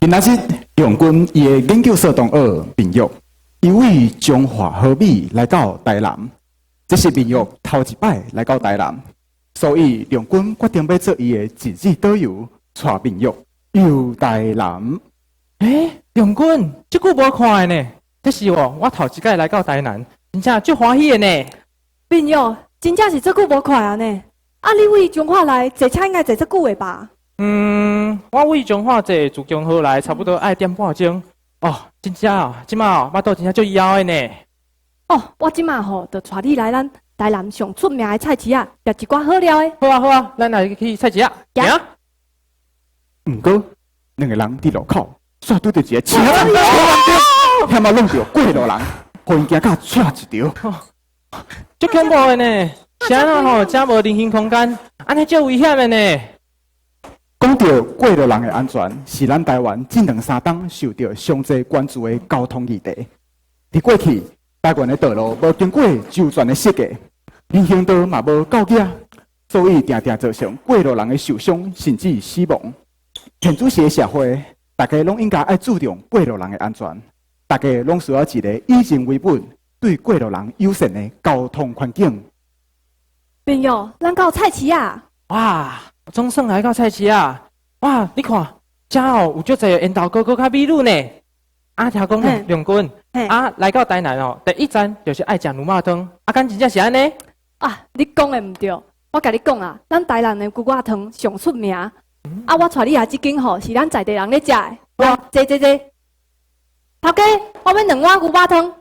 今仔日梁軍伊的研究所同學明玉，伊為彰化好美來到台南，這是明玉頭一擺來到台南，所以梁軍決定欲做伊的一日導遊，帶明玉遊台南。欸，梁軍，足久無看的呢，這是我頭一擺來到台南，真正足歡喜的呢。明玉，真正是足久無看啊呢。啊，你為彰化來坐車應該坐足久的吧？嗯，我為彰化坐自強號來，差不多愛點半鐘。哦，真正哦，這馬哦，腹肚真正足枵的呢。哦，我這馬吼就帶你來咱台南上出名的菜市仔，食一寡好料的。好啊好啊，咱來去菜市仔。行。毋過，兩个人佇路口，煞拄著一个車車險仔挵著過路人，予𪜶驚甲掣一著。足恐怖的呢！是按怎吼，遮無人行空間，按呢足危險的呢。講著過路人的安全，是咱台灣這兩三冬受著上濟關注的交通議題。佇過去，台灣的道路無經過周全的設計，人行道嘛無夠額，所以定定造成過路人的受傷甚至死亡。現主時的社會，大家攏應該愛注重過路人的安全，大家攏需要一个以人為本、對過路人友善的交通環境。朋友，咱到菜市仔。哇，總算來到菜市仔！哇，你看，遮哦有足濟緣投哥哥佮美女呢。啊，聽講梁軍，啊，來到台南哦，第一站就是愛食牛肉湯。啊，敢真正是按呢？啊，你講的毋對，我共你講啊，咱台南的牛肉湯上出名。啊，我帶你來這間吼，是咱在地人咧食的。來，坐坐坐。頭家，我欲兩碗牛肉湯。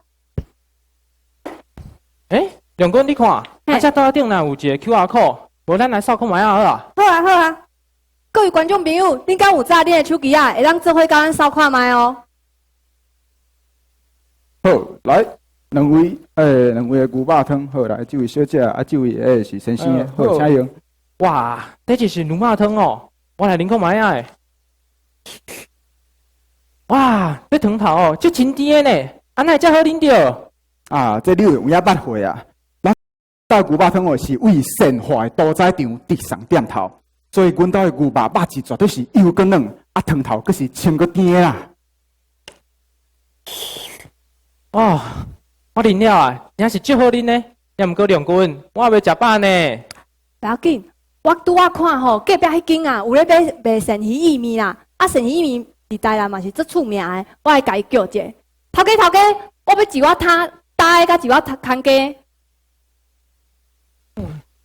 欸，梁軍，你看，啊，這桌仔頂若有一个 QR code，無咱來掃看覓仔好啊？好啊，好啊。各位觀眾朋友，恁敢有紮恁的手機仔，會當做伙佮咱掃看覓哦。好，來，兩位，欸，兩位的牛肉湯，好來，這位小姐，啊，這位欸是先生的，好，請用。哇，這就是牛肉湯哦，我來啉看覓仔。哇，這湯頭哦，足清甜的呢，啊，哪會遮好啉著？啊，這你有影捌過啊？咱兜牛肉湯哦，是為善化的屠宰場直送店頭，所以阮兜的牛肉肉質絕對是又閣軟，啊，湯頭閣是清閣甜的啦。哦，我啉了啊，真是足好啉的。也毋過梁軍，我猶未食飽呢。不要緊，我拄仔看吼，隔壁彼間啊，有咧賣賣鱔魚意麵啦。啊，鱔魚意麵佇台南嘛是足出名的，我會共伊叫一下。頭家頭家，我欲一碗焦焦的，佮一碗牽雞。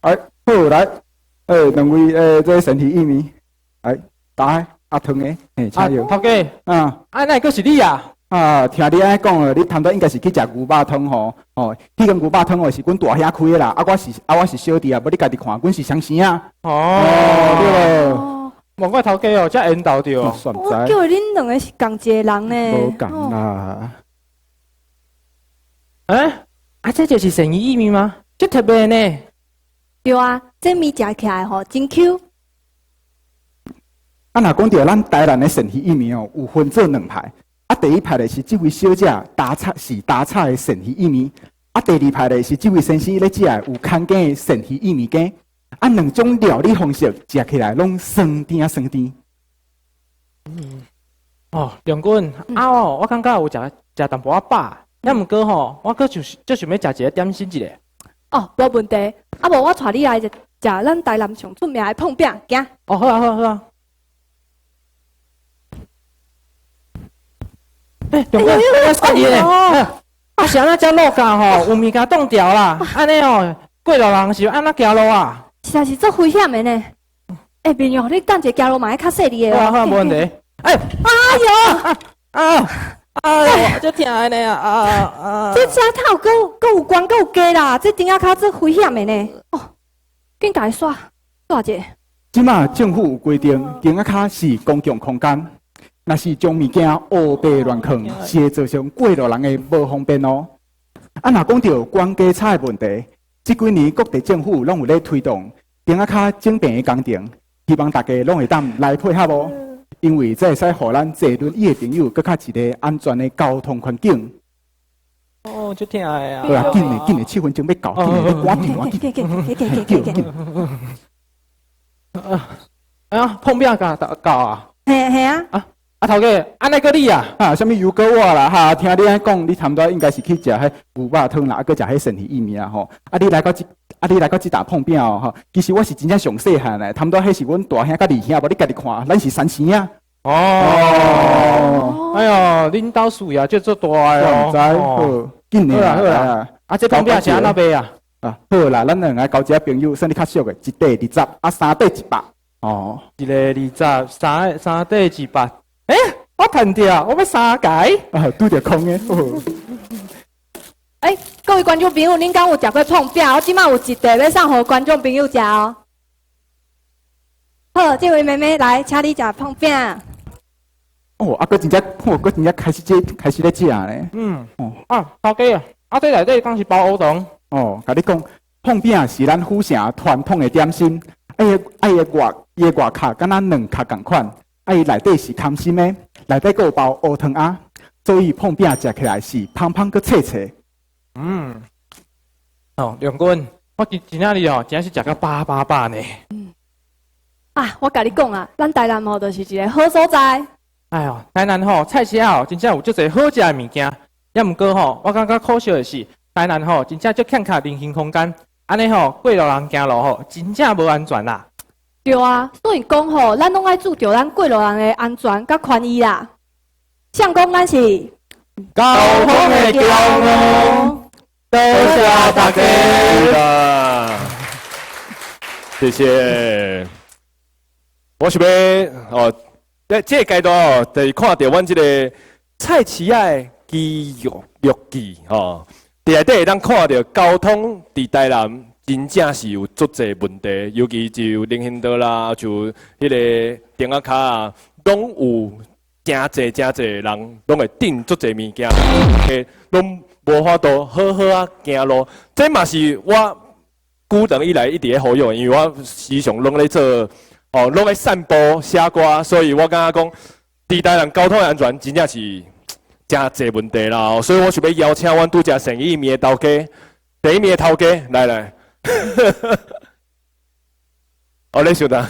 哎，好來，欸，兩位欸，這鱔魚意麵，來，焦的啊，湯的，嘿，請用。頭家，啊，啊，哪會閣是你啊？啊，聽你按呢講，你頭拄應該是去食牛肉湯吼，吼，彼間牛肉湯哦是阮大兄開的啦，啊，我是啊，我是小弟啊，無你家己看，阮是相生啊。哦，對無？莫怪頭家哦，遮緣投著。我叫恁兩个是仝一个人呢。無仝啦。欸，啊，這就是鱔魚意麵嗎？足特別呢。對啊，這麵食起來吼真 Q。啊，若講著咱台南的鱔魚意麵哦，有分做兩派。啊，第一派的是這位小姐焦炒是焦炒的鱔魚意麵，啊，第二派的是這位先生咧食的有牽羹的鱔魚意麵羹。啊，兩種料理方式食起來攏酸甜酸甜。嗯，哦，梁軍，啊哦，我感覺有食食淡薄仔飽，抑毋過吼，我閣就是足想欲食一个點心一下。哦，無問題。啊無，我帶你來食咱台南上出名的膨餅，行。哦，好啊，好啊，好啊。欸，梁軍，我說你呢，啊是按怎遮路架吼，有物件擋牢啦，按呢哦，過路人是按怎行路啊？實在是足危險的呢。欸，朋友，你等一下行路嘛愛較細膩的哦。好啊，好啊，無問題。欸，哎喲，啊，哎喲，足疼的呢啊啊！這遮頭閣閣有懸閣有低啦，這釘仔跤足危險的呢。哦，緊共伊刷刷一下。這馬政府有規定，釘仔跤是公共空間，若是將物件烏白亂囥，是會造成過路人的無方便哦。啊，若講著懸低差的問題，這幾年各地政府攏有咧推動釘仔跤整平的工程，希望大家攏會當來配合哦。因為這會使予咱坐輪椅的朋友閣較一个安全的交通環境。哦，足疼的啊！好啊，緊的緊的，7分鐘欲到，緊的，你趕場啊！緊，緊緊。啊，啊，膨餅到到啊！嘿嘿啊！啊，啊，頭家，按呢閣你啊？哈，啥物又閣我啦？哈，聽你按呢講，你差不多應該是去食彼牛肉湯啦，啊，閣食彼鱔魚意麵啊吼。啊，你來到這搭碰餅哦吼。其實我是真正上細漢的，差不多彼是阮大兄佮二兄，無你家己看，咱是三生仔。哦。哎喲，恁兜事業這足大的哦。我毋知，好，緊的。好啦好啦。啊，這碰餅是按怎賣啊？啊，好啦，咱兩个交一个朋友，算你較俗的，一塊20，啊，三塊100。哦，一個20，三塊100。欸，我趁著，我欲三个。啊，拄著空的。欸，各位觀眾朋友，恁敢有食過創餅？我這擺有一塊欲送予觀眾朋友食哦。好，這位妹妹來，請你食碰餅。哦，啊，閣真正，哦，閣真正開始這開始咧食咧。哦，啊，頭家啊，啊，這內底敢是包烏糖？哦，共你講，碰餅是咱府城傳統的點心。啊，伊的外殼敢若卵殼仝款，啊，伊內底是空心的，內底閣有包烏糖仔，所以碰餅食起來是芳芳閣脆脆。哦，梁君，我今今仔日哦，真是食甲飽飽飽呢。啊，我共你講啊，咱台南吼就是一个好所在。哎喲，台南吼菜市仔吼，真正有足濟好食的物件。也毋過吼，我感覺可惜的是，台南吼真正足欠缺人行空間，按呢吼過路人行路吼，真正無安全啦。對啊，所以講吼，咱攏愛注重咱過路人的安全佮權益啦。誰講咱是交通的橋梁，多謝大家。謝謝。我想欲哦，這這个階段哦，就是看著阮這个菜市仔的肌肉肉記吼，佇內底會當看著交通佇台南真正是有足濟問題，尤其就人行道啦，就彼个燈仔跤啊，攏有誠濟誠濟人攏會擲足濟物件，攏無法度好好仔行路。這嘛是我古長以來一直咧呼籲，因為我時常攏咧做，哦，攏咧散步寫歌，所以我感覺講，佇台南交通的安全真正是誠濟問題啦。所以我想欲邀請阮拄才鱔魚意麵的頭家，第一面的頭家來來。哦，你稍等，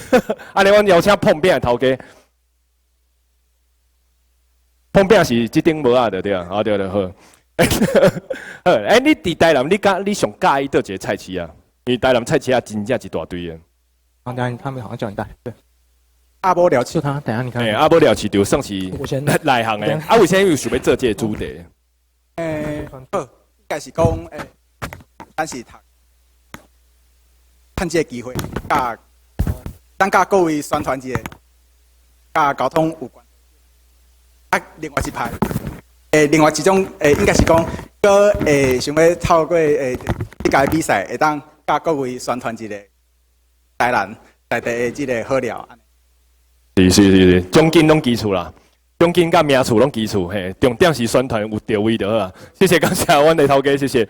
按呢阮邀請碰餅的頭家，碰餅是這頂帽仔的對啊，啊對對好。好，欸，你佇台南，你上佮意佗一个菜市仔？因為台南菜市仔真正一大堆的。啊，等下他們好像叫你帶。對。阿母寮就他，等下你看。欸，阿母寮市場算是內行的。啊，為啥物想欲做這个主題？欸，好，應該是講，欸，咱是讀，趁這个機會，佮咱佮各位宣傳一下，佮交通有關。啊，另外一派，欸，另外一種，欸，應該是講，閣會想欲透過欸，這屆比賽，會當佮各位宣傳一下台南在地的這个好料。是是是是，獎金攏其次啦，獎金佮名次攏其次，嘿，重點是宣傳有到位就好啊。謝謝，感謝阮的頭家，謝謝。